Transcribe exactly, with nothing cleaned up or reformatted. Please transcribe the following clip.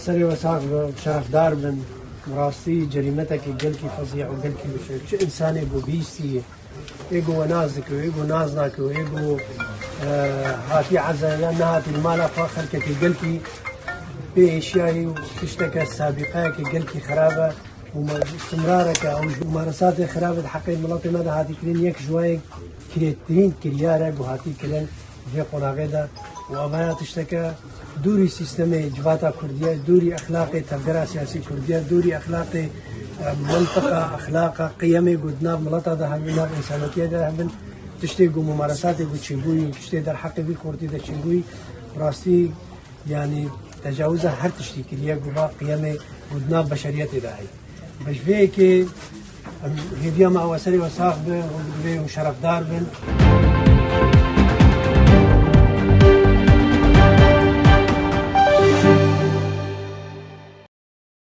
Serê we sax be, şerefdar bin. Bi rastî cerîmetekî gelkî fezîh û gelkî wişek. Çi însanê ku bihîstî, ê ku we nas dike, ê ku nas nake, ê ku, e, hatî eza ya nehatî li mala xwe, xelkekî gelkî bê êşiyayî û tişteke sabîqeyeke gelkî xerab e û me-, istimrareke ew ji mumaresatê xerab di heqê miletê me de hatî kirin, yek ji wayê kirêtirîn kiryar e ku hatî kirin vê qonaxê de û avaya tişteke dûrî sîstemê civata Kurdî ye, dûrî exlaqê tevgera siyasî Kurdî ye, dûrî exlaqê, e, mentiqa, exlaqa, qiyemê ku di nav mileta de hebin, nav însanetiyê de hebin, tiştê ku mumaresatê ku çêbûyî, tiştê derheqê vî xortî de çêbûyî, rastî, yanî, tecawiza her tiştî kiriye ku va qiyemê ku di nav beşeriyetê de heye. Bi ji vê yekê em hêviya me ew e, serê we sax be, hûn bi divê hûn şerefdar bin.